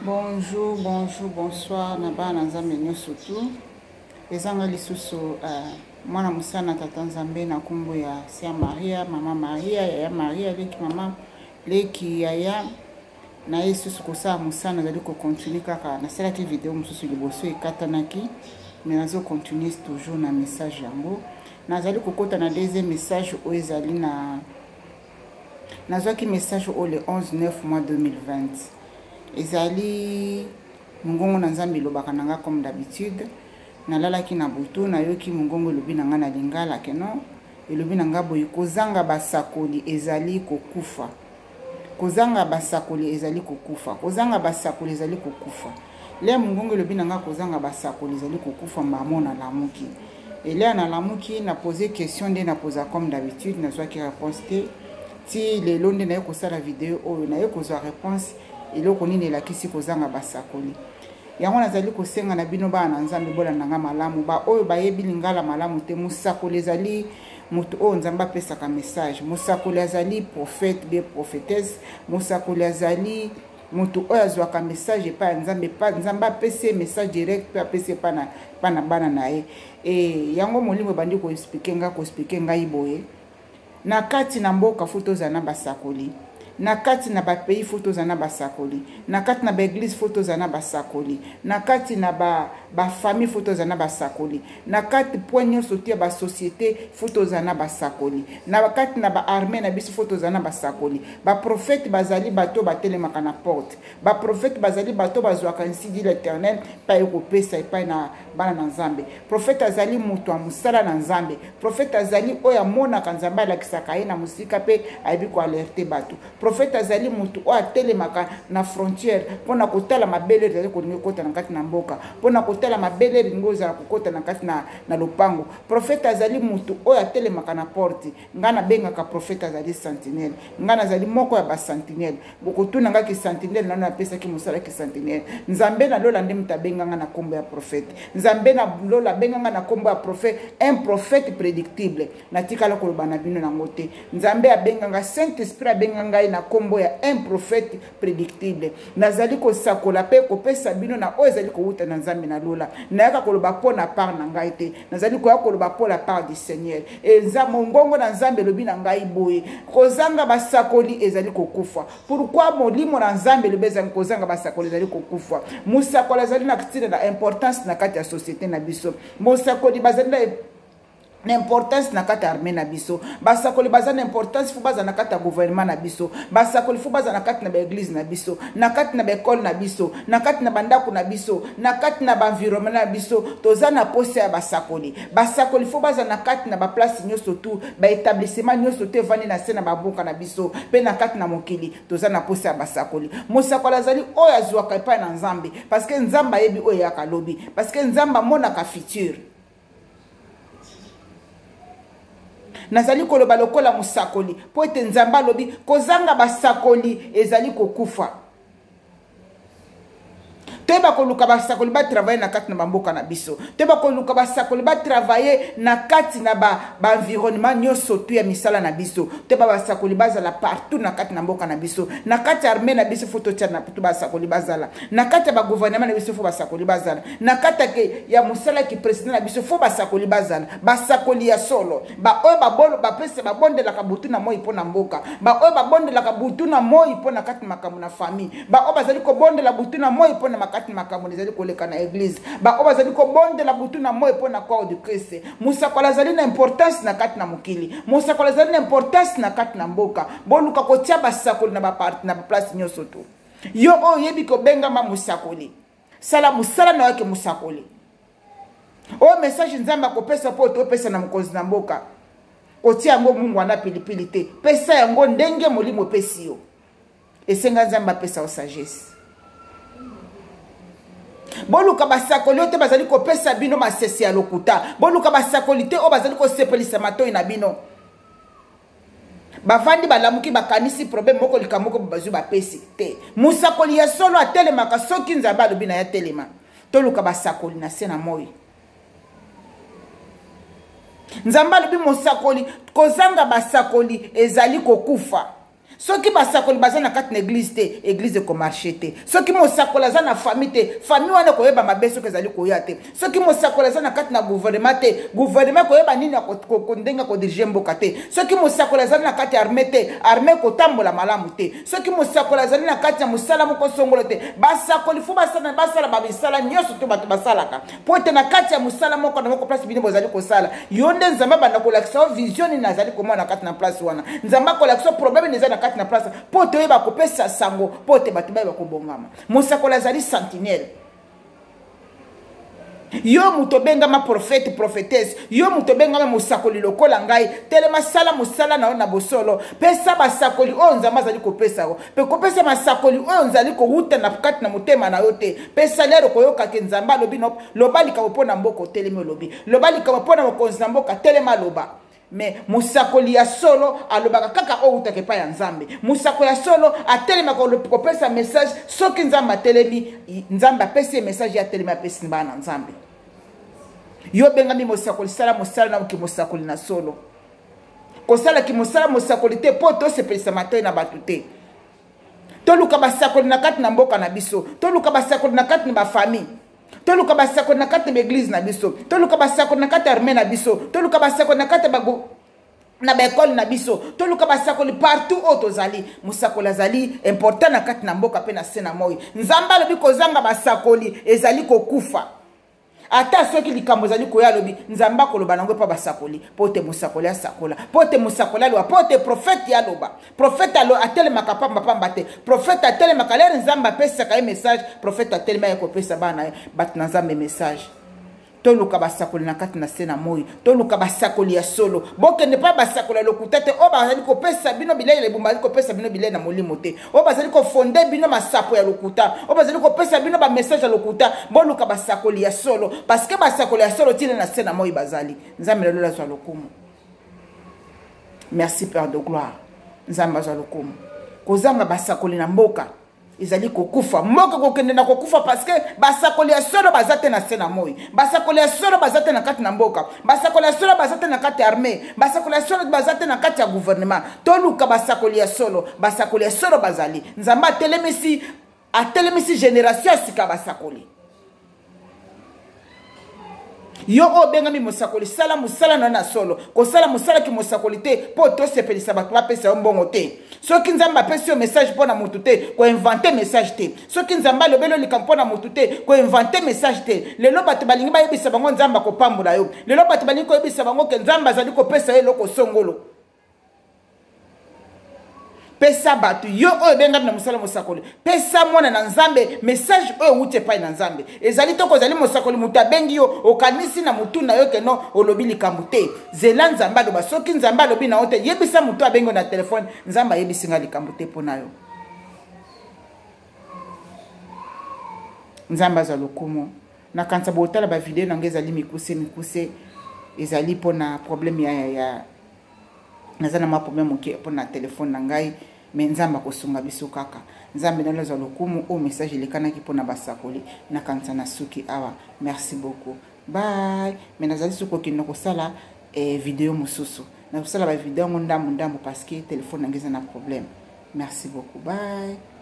Bonjour, bonjour, bonsoir na bana Nzambe nyonso tu. Ezanga lisusu uh, mwana mosala na tata Nzambe na nkombo ya Sœur Maria, mama Maria, yaya Maria, leki mama, leki yaya na ye lisusu kosala mosala nazali kocontinue kaka nasalaki video mosusu liboso ekatanaki mais nazo continue toujours na message yango nazali kokota na deuxième message oyo ezali na Nazwaki message oyo le 11 9 mois 2020. Ezali mongongo na Nzambe elobaka na nga comme d'habitude. Nalalaki na butu, nayoki mongongo elobi na nga na lingala que non, elobi na nga boye kozanga basakoli ezali kokufa. Kozanga basakoli ezali kokufa. Kozanga basakoli ezali kokufa. Lea mongongo elobi na nga kozanga basakoli ezali kokufa mbamo nalamuki. Elia nalamuki na pose question nde na poza comme d'habitude nazwaki réponse te ti lelo nde naye kosala video oyo naye kozwa réponse eloko nini elakisi kozanga basakoli yango nazali kosenga na bino bana na nzambe bolanda nga malamu baoyo bayebi lingala malamu te mosakoli ezali moto oyo nzambe apesaka message mosakoli azali prophète be prophétesse mosakoli azali moto oyo azwaka message epai ya nzambe nzambe apesi ye message direct mpe apesi epai na, na bana na ye e, yango molimo ebandi koexplike ngai koexplike ngai boye na kati na mboka fo tozala na basakoli na kati na bapays fo tozala na basakoli na kati na baeglise fo tozala na basakoli na kati na bafamille ba fo tozala na basakoli na kati point nyonso te ya basociété fo tozala na basakoli na kati na baarmée na biso fo tozala na basakoli baprofete bazali bato batelemaka na porte baprofete bazali bato bazwaka ainsi dit l'éternel mpe aye kopesa epai na bana na nzambe profete azali moto ya mosala na nzambe profete azali oyo amonaka nzambe alakisaka ye na mosika mpe ayebi koalerte bato Prophète azali mutu oyo atelemaka na frontière mpo na kotala mabele ezali kolingi ekota na kati na mboka, mpo na kotala mabele elingi ozala kokota na kati na, na lopango. Prophète azali mutu oyo atelemaka na porte. Ngai nabengaka prophète azali sentinelle. Ngai nazali moko ya ba sentinelle. Bokotuna ngai ki sentinelle nano napesaki mosala ki sentinelle. Nzambe na lola nde moto abenga ngai na kombo ya prophète. Nzambe na lola abenga ngai na kombo ya prophète, un prophète prédictible. Natikala koloba na bino nango te. Nzambe abenga nga, Saint Esprit abenga ngai na kombo ya un prophète prédictible. Nazali kosakola pe kopesa bino na oyo ezali kowuta na Nzambe na lola. Nayaka koloba po na part na ngai te. Nazali koya koloba po la part du Seigneur. Eza mongongo na Nzambe elobi na ngai boye. Kozanga basakoli ezali kokufa. Pourquoi molimo na Nzambe elobi ezali kozanga basakoli ezali kokufa? Mosakoli azali na ntina na importance na kati ya société na biso. Mosakoli bazali na na importance na kati ya armée na biso basakoli baza na importance fo baza na kati ya gouvernement na biso basakoli fo baza na kati na baeglise na biso na kati na baekole na biso na kati na bandako na biso na kati na baenvironnement na biso toza na posa ya basakoli basakoli fo baza na kati na baplace nyonso tu baetablissement nyonso tu evandi na se na bamboka na biso mpe na kati na mokili toza na posa ya basakoli mosakoli azali oyo azwaka epai na nzambe parce que nzambe ayebi oyo eyaka lobi parce que nzambe amonaka future Nazali koloba lokola mosakoli, mpo ete Nzambe alobi, kozanga basakoli ezali kokufa. Toyeba koluka basakoli batravaille na kati na bamboka na biso, toyeba koluka basakoli batravaille na kati na baenvironnement ba nyonso tu ya misala na biso, toyeba basakoli bazala partout na kati na mboka na biso, na kati ya armée na biso fo totia na basakoli bazala, na kati ya bagouvernement na biso fo basakoli bazala, na kati ya mosala ki president na biso fo basakoli bazala basakoli ya solo baoyo babolo bapesa babondelaka butu na moi mpo na mboka baoyo babondelaka butu na moi mpo na kati makambo na famille baoyo bazali kobondela butu na moi mpo na makati makambo ezali koleka na eglise baoyo bazali kobondela butu na moi mpo na corps du christ mosakoli azali na importance na kati na mokili mosakoli azali na importance na kati na mboka boluka kotia basakoli na baplace nyonso to yo oyo oyebi kobengama mosakoli sala mosala na yo ke mosakoli oyo message nzambe akopesa mpo topesa na mokonzi na mboka kotia yango mungwa na pilipili te pesa yango ndenge molimo epesi yo esenga nzambe apesa yo sagesse boluka basakoli oyo te bazali kopesa bino masese ya lokuta boluka basakoli te oyo bazali kosepelisa matoi na bino bavandi balamuki bakanisi problème moko likambo moko bazwi bapesi te mosakoli ya solo atelemaka soki nzambe alobi na ye atelema toluka basakoli na se na moi nzambe alobi mosakoli kozanga basakoli ezali kokufa. Soki basakoli baza na kati na eglize te, eglize ekomarche te. Soki mosakoli aza na famille te, famille wana ekoyeba mabe soki ezali koya te. Soki mosakoli aza na kati na gouvernement te, gouvernement ekoyeba nini ndenge akodirige mboka te. Soki mosakoli azali na kati ya armée te, armée ekotambola malamu te. Soki mosakoli azali na kati ya mosala moko songolo te, basakoli fo basala bamisala nyonso to bato basalaka, mpo ete na kati ya mosala moko na moko place bino bozali kosala, yo nde Nzambe abanda kolakisa yo vision nini azali komona na kati na place wana. Nzambe akolakisa yo problème nini eza na kati na place, mpo toyeba kopesa sango, mpo ete bato bayeba kobongama. Mosakoli azali sentinelle. Yo moto obengama prophète, prophétesse, yo moto obengama mosakoli lokola ngai, telema, sala mosala na yo na bosolo. Pesa basakoli oyo Nzambe azali kopesa yo, mpe kopesa masakoli oyo nzali kowuta na kati na motema na yo te. Pesa lero koyoka ke Nzambe alobi no, loba likambo mpo na mboka, otelemi olobi, loba likambo mpo na mokonzi na mboka, telema loba. Me mosakoli ya solo alobaka kaka oyo outaka epai ya Nzambe. Mosakoli ya solo atelemaka kopesa message soki Nzambe atelemi, Nzambe apesi ye message, ye atelemi apesi bana na Nzambe. Yo obengami mosakoli, sala mosala na oki mosakoli na solo. Kosalaki mosala mosakoli te mpo tosepelisa matoi na bato te. Toluka basakoli na kati na mboka na biso, toluka basakoli na kati na bafamille, toluka basakoli na kati na baeglize na biso, toluka basakoli na kati ya armée na biso, toluka basakoli na kati ya na baekole na biso, toluka basakoli partout oyo tozali. Mosakoli azali important na kati na mboka mpe na se na moi. Nzambe alobi kozanga basakoli ezali kokufa. Ata soki likambo ezali koya, alobi Nzambe akoloba nango epa basakoli, mpo te mosakoli asakola, mpo te mosakoli aloba, mpo te profete aloba. Profete atelemaka pambapamba te. Profete atelemaka lere Nzambe apesaka ye message. Profete atelema ye kopesa bana ye bato na Nzambe message. Toluka basakoli na kati na se na moi, toluka basakoli ya solo. Bokende mpa basakoli ya lokuta te, oyo bazali kopesa bino bilei na ebumba, bazali kopesa bino bilei na molimo te, oyo bazali kofonde bino masapo ya lokuta, oyo bazali kopesa bino bamessage ya lokuta. Boluka basakoli ya solo, parce que basakoli ya solo ntina na se na moi bazali. Nzambe lelo azwa lokumu. Merci Père de gloire. Nzambe azwa lokumu. Kozanga basakoli na mboka ezali kokufa, mboka kokende na kokufa, parce que basakoli ya solo baza te na se na moi, basakoli ya solo baza te na kati na mboka, basakoli ya solo baza te na kati ya armée, basakoli ya solo baza te na kati ya gouvernement. Toluka basakoli ya solo, basakoli ya solo bazali. Nzambe atelemisi génération ya sika basakoli. Yo oyo obengami mosakoli, sala mosala na yo na solo. Kosala mosala ki mosakoli te mpo tosepelisa bato bapesa yo mbongo te. Soki Nzambe apesi yo message mpo na motu te, koinvente message te. Soki Nzambe alobeli yo likambo mpo na motu te, koinvente message te. Lelo bato balingi bayebisa bango Nzambe akopambola yo. Lelo bato balingi koyebisa bango ke Nzambe azali kopesa yo eloko songolo. Pesa bato yo oyo ebengami na mosala mosakoli, pesa mwana na Nzambe message oyo ewuti epai na Nzambe. Ezali to kozali mosakoli, moto abengi yo, okanisi na motu na yo keno olobi likambo te. Zela Nzambe aloba. Soki Nzambe alobi na yo te, yebisa moto abengi yo na telefone, Nzambe ayebisi nga likambo te mpo na yo. Nzambe azwa lokumu. Nakanisa botala ba video na ngai ezali mikuse mikuse, ezali mpo na problème ya naza na mwa problème moke mpo na telefone na ngai, me Nzambe akosunga biso kaka. Nzambe nalo azwa lokumu. Oyo message elekanaki mpo na basakoli, nakanisa na suki awa. Merci beaucoup, bye. Me nazali soki kokende kosala video mosusu, nakosala ba video yango ndambu ndambu parce que telefone na ngai eza na problème. Merci beaucoup, bye.